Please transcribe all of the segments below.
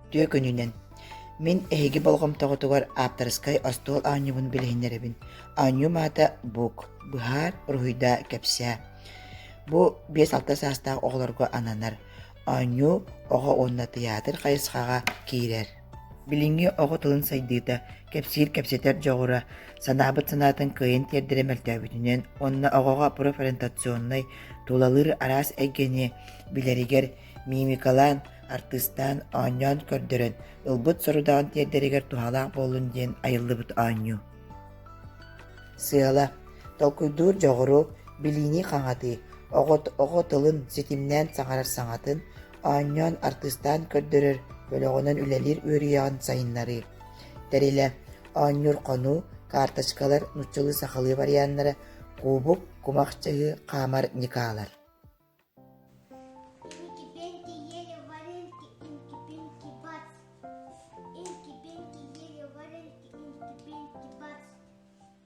Үтүө күнүнэн! Мин эһиги болҕомтоҕутугар ааптарыскай остуол оонньуубун билиһиннэрэбин. Оонньуум аата «Бук», быһаар, уруһуйдаа, кэпсээ. Бу 5-6 саастаах оҕолорго ананар. Оонньуу оҕо уонна тыйаатыр хайысхаҕа киирэр. Билиҥҥи оҕо тылын сайдыыта, кэпсиир-кэпсэтэр дьоҕура, санаабыт санаатын кыайан тиэрдэрэ мөлтөөбүтүнэн уонна оҕоҕо профориентационнай, тулалыыр араас эйгэни билэригэр мимикалаан, артыыстаан, оонньоон көрдөрөн, ылбыт сорудаҕын тиэрдэригэр туһалаах буоллун диэн айыллыбыт оонньуу. Сыала: толкуйдуур дьоҕуру, билиини хаҥатыы, оҕо, оҕо тылын ситимнээн саҥарар саҥатын, оонньоон, артыыстаан көрдөрөр, бөлөҕүнэн үлэлиир үөрүйэҕин сайыннарыы. Тэрилэ: оонньуур хонуу, карточкалар, нууччалыы-сахалыы варианнара, кубок, кумах чаһыы, хаамар ньыкаалар. Инки-пинки ели вареники, инки-пинки бац. Инки-пинки ели вареники, инки-пинки бац.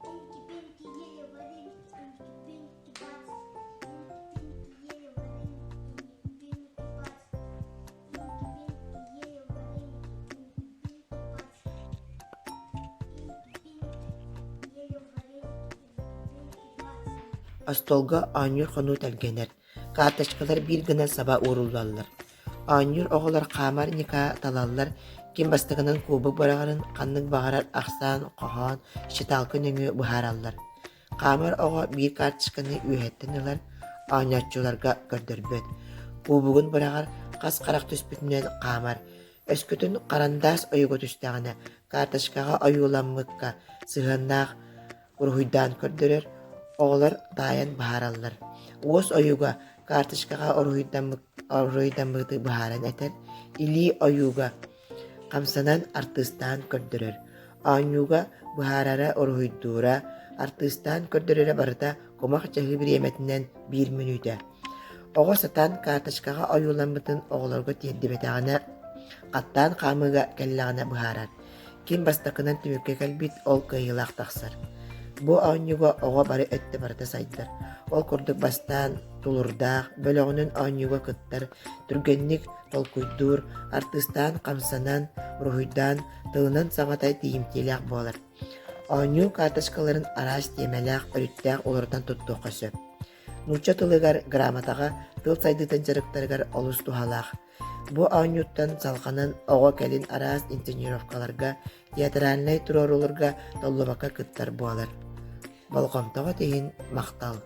Инки-пинки ели вареники, инки-пинки бац. Инки-пинки ели вареники, инки-пинки бац. Инки-пинки ели вареники, инки-пинки бац. Инки-пинки ели вареники, инки-пинки бац. Остуолга оонньуур хонуу тэлгэнэр, карточкалар биир гына саба ууруллаллар. Оонньуур оҕолор хаамар ньыкаа талаллар, ким бастакынан кубок быраҕарын ханнык баҕарар ахсаан, хоһоон, считалка нөҥүө быһаараллар. Хаамар оҕо биир карточканы үөһэттэн ылар, оонньооччуларга көрдөрбөт. Кубогун быраҕар, хас харах түспүтүнэн хаамар. Өскөтүн харандаас ойуга түстэҕинэ, карточкаҕа ойууламмыкка сыһыаннаах уруһуйдаан көрдөрөр, оҕолор таайан быһаараллар. Уос ойууга карточкаҕа уруһуйдаммыты быһааран этэр, илии ойууга хамсанан артыыстаан көрдөрөр. Оонньууга быһаарара, уруһуйдуура, артыыстаан көрдөрөрө барыта кумах чаһыы бириэмэтинэн биир мүнүүтэ. Оҕо сатаан карточкаҕа ойууламмытын оҕолорго тиэрдибэтэҕинэ, хаттаан хаамыыга кэллэҕинэ быһаарар. Ким бастакынан түмүккэ кэлбит, ол кыайыылаах тахсар. Бу оонньууга оҕо бары өттө барыта сайдар. Ол курдук бастаан тулурдаах, бөлөҕүнэн оонньууга кыттар, түргэнник толкуйдуур, артыыстаан хамсанан, уруһуйдаан, тылынан саҥата тиийимтиэлээх буолар. Оонньуу карточкаларын араас тиэмэлээх, өрүттээх уларытан туттуохха сөп. Нуучча тылыгар, грамотаҕа, тыл сайдыытын дьарыктарыгар олус туһалаах. Бу оонньууттан салҕанан оҕо кэлин араас инсценировкаларга, театральнай туруорууларга толлубакка кыттар буолар. Болҕомтоҕут иһин махтал!